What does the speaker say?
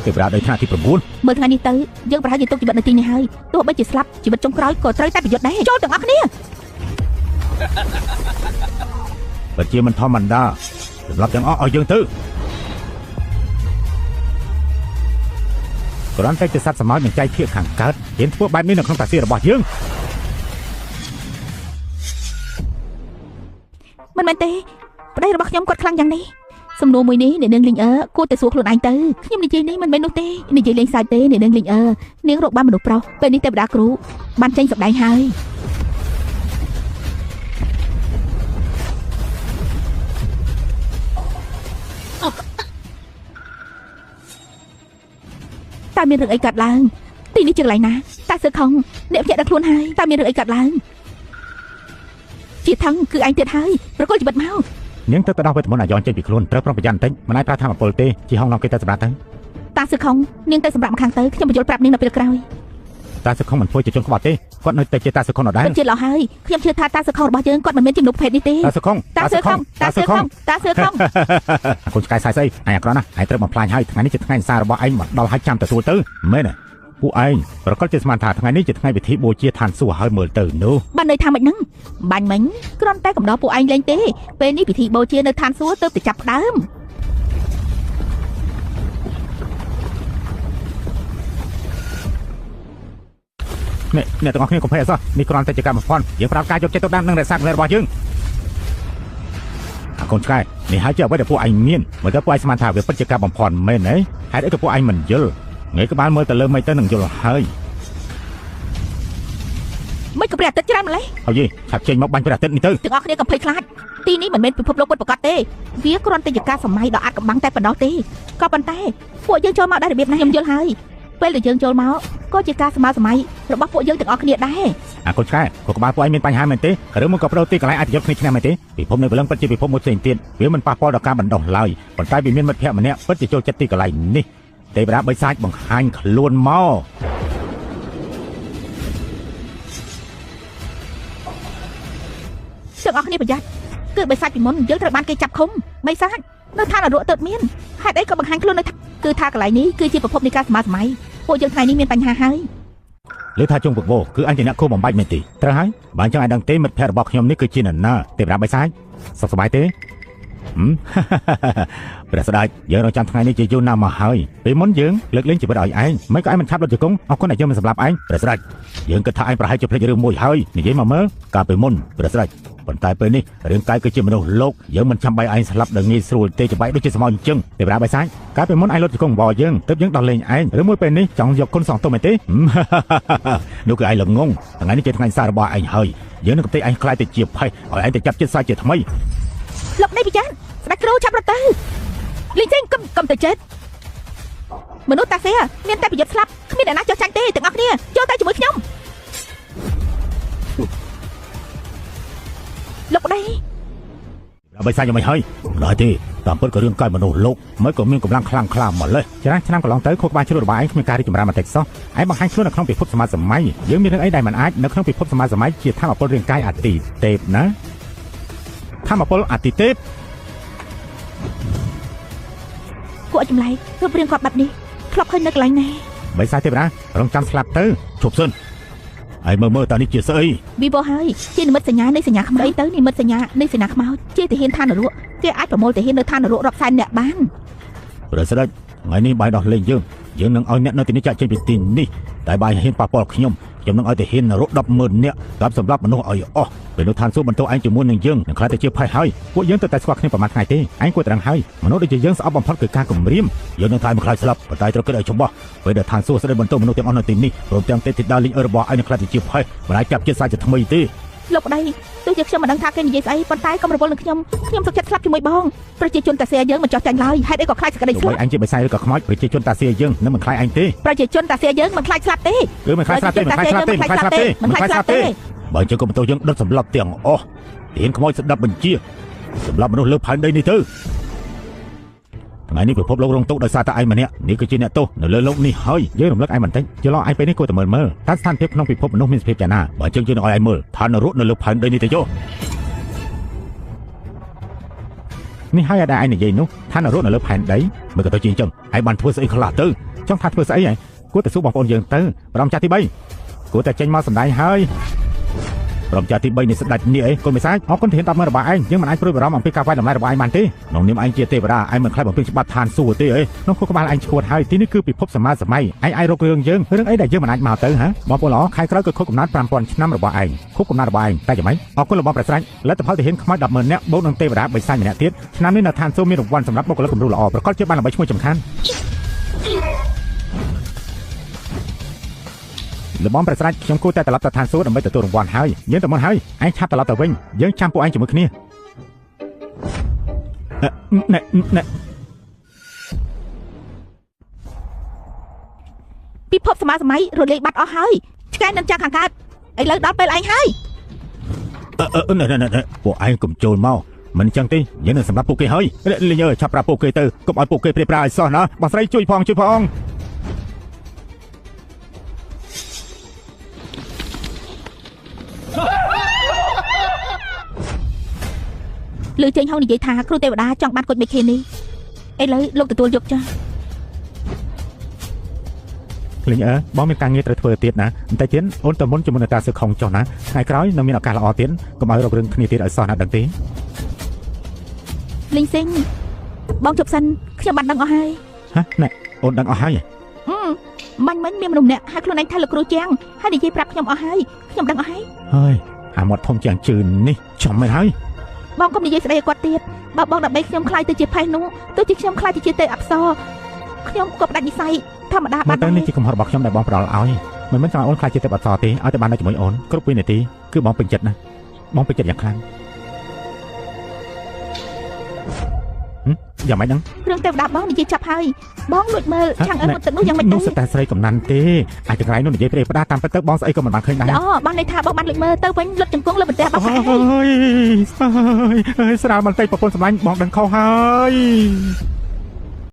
ទេវតាដីថ្នាក់ទី9មើលថ្ងៃនេះទៅយើងប្រហែលជាទុកជីវិតនៅទីនេះហើយទោះបីជាស្លាប់ជីវិតចុងក្រោយក៏ត្រូវតែប្រយុទ្ធដែរចូលទាំងអស់គ្នាពិតជាមិនធម្មតាសម្រាប់ទាំងអស់ឲ្យយើងទៅគ្រាន់តែជាសត្វសមោចនឹងចៃភាកខាងកើតហ៊ានធ្វើបែបនេះនៅក្នុងតាសៀរបស់យើងមិនមែនទេប្តីរបស់ខ្ញុំគាត់ខ្លាំងយ៉ាងនេះសំណួរមួយនេះអ្នកនាងលីងអឺគួរតែសួរខ្លួនឯងទៅខ្ញុំនិយាយនេះមិនមែននោះទេនិយាយលេងសើចទេអ្នកនាងលីងអឺនាងរកបានមនុស្សប្រុសពេលនេះទេវតាគ្រូបានចេញសម្ដែងហើយតើមានរឿងអីកើតឡើងទីនេះជាកន្លែងណាតាសើខុងអ្នកភ្ញាក់ដល់ខ្លួនហើយតើមានរឿងអីកើតឡើងជាថឹងគឺឯងទៀតហើយប្រគល់ជីវិតមកនាងទៅទៅដោះវេទមន្តអាយ៉នចេញពីខ្លួនត្រូវប្រុងប្រយ័ត្នបន្តិចមិនអាចប្រើធម៌ពលទេជាហងនាំគេទៅសម្រាប់ទៅតាសើខុងនាងទៅសម្រាប់ម្ខាងទៅខ្ញុំបញ្យល់ប្រាប់នាងនៅពេលក្រោយតាសើខុងមិនធ្វើជាជនក្បត់ទេគាត់នៅតែជាតាសើខុងដដែលពិតជាល្អហើយខ្ញុំជឿថាតាសើខុងរបស់យើងគាត់មិនមែនជាមនុស្សប្រភេទនេះទេតាសើខុងតាសើខុងតាសើខុងតាសើខុងកូនឆ្កែសាយស្អីឯងអាក្រក់ណាស់ឯងត្រូវបំផ្លាញហើយថ្ងៃនេះជាថ្ងៃសាររបស់ឯងមកដល់ហើយចាំទទួលទៅមែនទេពួកឯងប្រកាសជាស្មានថាថ្ងៃនេះជាថ្ងៃពិធីបូជាឋានសួគ៌ហើយមើលទៅនោះបានន័យថាម៉េចហ្នឹងបាញ់មិញគ្រាន់តែកំដរពួកឯងលេងទេពេលនេះពិធីបូជានៅឋានសួគ៌ទើបតែចាប់ផ្ដើមនេះអ្នកទាំងអស់គ្នាកុំភ័យអសោះនេះគ្រាន់តែជាកម្មភ័ណ្ឌយើងប្រាប់ការយកចិត្តទុកដាក់និងរក្សាកម្រិតរបស់យើងអាកូនឆ្កែនេះហើយជាអ្វីដែលពួកឯងមានមើលទៅពួកឯងស្មានថាវាពិតជាការបំភាន់មែនទេហេតុអីក៏ពួកឯងមិនយល់ងាយក្បាលមើលទៅលើមិនទៅនឹងយល់ហើយមិនក៏ព្រះអាទិត្យច្រើនម្លេះហើយយីឆាប់ចេញមកបាញ់ព្រះអាទិត្យនេះទៅទាំងអស់គ្នាកុំភ័យខ្លាចទីនេះមិនមែនពិភពលោកពិតប្រាកដទេវាគ្រាន់តែជាការសម័យដ៏អាថ៌កំបាំងតែប៉ុណ្ណោះទេក៏ប៉ុន្តែពួកយើងចូលមកដែររបៀបណាខ្ញុំយល់ហើយពេលដែលយើងចូលមកក៏ជាការសម័យសម័យរបស់ពួកយើងទាំងអស់គ្នាដែរអាកូនឆ្កែក៏ក្បាលពួកឯងមានបញ្ហាមែនទេឬមកក៏ប្រោទីកន្លែងអធិយុទ្ធគ្នាឆ្នាំមែនទេពិភពនៃព្រលឹងពិតជាពិភពមួយផ្សេងទៀតវាមិនប៉ះពាល់ដល់ការបណ្ដោះឡើយប៉ុន្តែវាមានមិត្តភក្តិម្នាក់ពិតជាចូលចិត្តទីកន្លែងនេះទេវតាបិសាចបង្ហាញខ្លួនមកទាំងអស់គ្នាប្រយ័ត្នគឺបិសាចពីមុនយើងត្រូវបានគេចាប់ឃុំបិសាចនៅឋាននរកទៅមានហេតុអីក៏បង្ហាញខ្លួននៅគឺថាកន្លែងនេះគឺជាប្រភពនៃការសម័យសម័យពួកយើងថ្ងៃនេះមានបញ្ហាហើយលើថាជុងពកគឺអញជាអ្នកគូបំបាច់មែនទេត្រូវហើយបើអញ្ចឹងឯងដឹងទេមិត្តភក្តិរបស់ខ្ញុំនេះគឺជានរណាទេវតាបិសាចសុខសប្បាយទេព្រះស្ដេចយើងរងចាំថ្ងៃនេះជាយូរណាស់មកហើយពេលមុនយើងលើកលែងជីវិតឲ្យឯងមិនក៏ឯងមិនឆាប់លត់ជង្គង់អរគុណដែលយើងមិនសម្លាប់ឯងព្រះស្ដេចយើងគិតថាឯងប្រហែលជាភ្លេចរឿងមួយហើយនិយាយមកមើលកាលពីមុនព្រះស្ដេចប៉ុន្តែពេលនេះរឿងកាយគឺជាមនុស្សលោកយើងមិនចាំបាច់ឯងស្លាប់ដោយងាយស្រួលទេច្បាច់ដូចជាស្មោញអញ្ចឹងទេវតាបិសាចកាលពីមុនឯងលត់ជង្គង់បយើងទើបយើងដោះលែងឯងឬមួយពេលនេះចង់យកគុណសងទុំឯទេនោះគឺឯងល្ងងថ្ងៃនេះជាថ្ងៃសាររបស់ឯងហើយយើងនឹងកំទេចឯងខ្លាចទៅជាផេះឲ្យឯងទៅចាប់ចិត្តសាជាថ្មីលោកនេះពិចារស្ដេចគ្រូឆាប់រត់ទៅលីងចេញកុំទៅចិត្តមនុស្សតាសៀមានតែប្រយុទ្ធស្លាប់គ្មានអ្នកណាចោះចាញ់ទេទាំងអស់គ្នាចូលទៅជាមួយខ្ញុំលោកប្តីបិសាចយ៉ាងម៉េចហើយមិនដែរទេតាមពិតក៏រឿងកាយមនុស្សលោកមិនក៏មានកម្លាំងខ្លាំងក្លាម្លេះច្រើនឆ្នាំកន្លងទៅខួរក្បាលជ្រុលរបស់ឯងគ្មានការរីកចម្រើនបន្តិចសោះឯងបង្ហាញខ្លួននៅក្នុងពិភពសម័យសម័យយើងមានរឿងអីដែលមិនអាចនៅក្នុងពិភពសម័យសម័យជាធម្មពលរាងកាយអាទិទេពណាធម្មពលអាទិទេពគួរឲ្យចម្លែករូបរាងគាត់បែបនេះធ្លាប់ឃើញនៅកន្លែងណាបិសាចទេវតារងចាំស្លាប់ទៅឈប់សិនឯងមើលតើនេះជាស្អីវីបោហើយជានិមិត្តសញ្ញានៃសញ្ញាខ្មោចទៅនិមិត្តសញ្ញានៃសញ្ញាខ្មោចជាទាហានឋាននរកគេអាចប្រមូលទាហាននៅឋាននរករាប់សែននាក់បានព្រះស្ដេចថ្ងៃនេះបាយដោះលែងយើងយើងនឹងឲ្យអ្នកនៅទីនេះចាក់ចេញពីទីនេះតែបាយហ៊ានប៉ះពាល់ខ្ញុំខ្ញុំនឹងឲ្យទាហាននរក 100,000 នាក់តាមសម្រាប់មនុស្សឲ្យអស់ពេលនោះឋានសួគ៌បន្តឯងជាមួយនឹងយើងនឹងខ្លាចទៅជាផេះហើយពួកយើងទៅតែស្គាល់គ្នាប្រហែលថ្ងៃទេឯងគួរតែដឹងហើយមនុស្សដូចជាយើងស្អប់បំផុតគឺការគំរាមយើងនឹងថាមិនខ្លាចស្លាប់ប៉ុន្តែត្រូវគិតឲ្យច្បាស់ពេលដែលឋានសួគ៌ស្ដីបន្តមនុស្សទាំងអស់នៅទីនេះព្រមទាំងទេពធីតាលីងរបស់ឯងនឹងខ្លាចទៅជាផេះមិនអាចចាប់ជាតិសាជាថ្មីទេលោកប្តីទោះជាខ្ញុំមិនដឹងថាគេនិយាយស្អីប៉ុន្តែកុំរវល់នឹងខ្ញុំខ្ញុំសុខចិត្តស្លាប់ជាមួយបងប្រជាជនតាសៀយើងមិនចោះចាញ់ឡើយហេតុអីក៏ខ្លាចសេចក្តីស្លាប់ឯងជាបិសាចឬក៏ខ្មោចប្រជាជនតាសៀយើងនឹងមិនខ្លាចឯងទេប្រជាជនតាសៀយើងមិនខ្លាចស្លាប់ទេគឺមិនខ្លាចស្លាប់ទេមិនខ្លាចស្លាប់ទេមិនខ្លាចស្លាប់ទេមិនខ្លាចស្លាប់ទេបើជើងក៏បន្តយើងដុតសម្លាប់ទាំងអស់ទានខ្មោចស្ដាប់បញ្ជាសម្លាប់មនុស្សលើផែនដីនេះទៅថ្ងៃនេះពិភពលោករងទុក្ខដោយសារតែឯងម្នាក់នេះគឺជាអ្នកទោសនៅលើលោកនេះហើយយើងរំលឹកឯងបន្តិចយល់ឯងពេលនេះគួរតែមើលតើស្ថានភាពក្នុងពិភពមនុស្សមានសភាពយ៉ាងណាបើជើងយើងនឹងឲ្យឯងមើលឋាននរកនៅលើផែនដីនេះទៅចុះ នេះហើយដែលឯងនិយាយនោះថានរកនៅលើផែនដីមើលក៏ទៅជាអញ្ចឹងឯងបានធ្វើស្អីខ្លះទៅចង់ថាធ្វើស្អីហ៎គួរតែសួរបងប្អូនយើងទៅប្រំចាស់ទី3គួរតែចេញមកសម្ដែងហើយប្រំចាស់ទី3នេះស្ដេចនេះអីគុណមេសាចអរគុណធាន100000របស់ឯងយើងមិនអាចព្រួយបារម្ភអំពីការវាយតម្លៃរបស់ឯងបានទេក្នុងនាមឯងជាទេវតាឯងមិនខ្លាចបំពេញច្បាប់ឋានសួគ៌ទេអីក្នុងខួរក្បាលឯងឈួតហើយទីនេះគឺពិភពសម័យសម័យឯងអាចរករឿងយើងរឿងអីដែលយើងមិនអាចមកទៅហ៎បងប្អូនល្អខែក្រោយគឺខួបកំណត់5000ឆ្នាំរបស់ឯងខួបកំណត់របស់ឯងតែយ៉ាងម៉េចអរគុណរបស់ប្រស្រ័យលទ្ធផលទាហានខ្មោច100,000នាក់បូកនឹងទេវតា3សាច់ម្នាក់ទៀតឆ្នាំនេះនៅឋានសួគ៌មានរង្វាន់សម្រាប់បុគ្គលិកគំរូល្អប្រកបជាបានល្បីឈ្មោះចំខានលបងប្រស្រ័យខ្ញុំគួរតែត្រឡប់ទៅឋានសួគ៌ដើម្បីទទួលរង្វាន់ហើយយើងទៅមុនហើយឯងឆាប់ត្រឡប់ទៅវិញយើងចាំពួកឯងជាមួយគ្នាណែណែពិភពសម័យសម័យរលាយបាត់អស់ហើយឆ្កែនឹងចាំខាងកើតឥឡូវដល់ពេលឯងហើយណែណែណែពួកឯងកុំចូលមកមិនចឹងទេយើងនឹងសម្រាប់ពួកគេហើយលេងអើយឆាប់ប្រាប់ពួកគេទៅកុំឲ្យពួកគេព្រាបប្រាឲ្យសោះណាបងស្រីជួយផងជួយផងលើចេញហងនិយាយថាគ្រូទេវតាចង់បានគុជមេខេនេះឥឡូវលោកទទួលយកចាស់លេងអើបងមានការងារត្រូវធ្វើទៀតណាបន្តិចទៀតអូនទៅមុនជាមួយនឹងតាសឹកខុងចុះណាថ្ងៃក្រោយនឹងមានឱកាសល្អទៀតកុំឲ្យរករឿងគ្នាទៀតឲ្យសោះណាដឹងទេលេងសេងបងជប់សិនខ្ញុំបានដឹងអស់ហើយហ៎ណែអូនដឹងអស់ហើយមាញ់មិញមានមនុស្សម្នាក់ហៅខ្លួនឯងថាលោកគ្រូជាងហើយនិយាយប្រាប់ខ្ញុំអស់ហើយខ្ញុំដឹងអស់ហើយហើយអាមាត់ធំជាងជឿននេះចំមែនហើយបងកុំនិយាយស្ដីឲ្យគាត់ទៀតបើបងដើម្បីខ្ញុំខ្លាយទៅជាផេះនោះទោះជាខ្ញុំខ្លាយទៅជាទេពអប្សរខ្ញុំក៏ផ្ដាច់និស័យធម្មតាបានដែរនេះជាកំហុសរបស់ខ្ញុំដែលបងផ្ដល់ឲ្យមិនមែនចង់ឲ្យអូនខ្លាយជាទេពអប្សរទេឲ្យតែបាននៅជាមួយអូនគ្រប់វិនាទីគឺបងពេញចិត្តណាបងពេញចិត្តយ៉ាងខ្លាំងយ៉ាងម៉េចហ្នឹងរឿងទេវតាបងនិយាយចាប់ហើយបងលួចមើលឆាំងអើមុតទឹកនោះយ៉ាងម៉េចទៅនោះសិតតែស្រីកំណាន់ទេអាចចង្រៃនោះនិយាយព្រេផ្ដាតាមពិតទៅបងស្អីក៏មិនបានឃើញដែរអូបានន័យថាបងបានលួចមើលទៅវិញលុតជង្គង់លើបន្ទះបងហើយហើយស្រាលបន្តិចប្រពន្ធសម្លាញ់បងដឹងខុសហើយ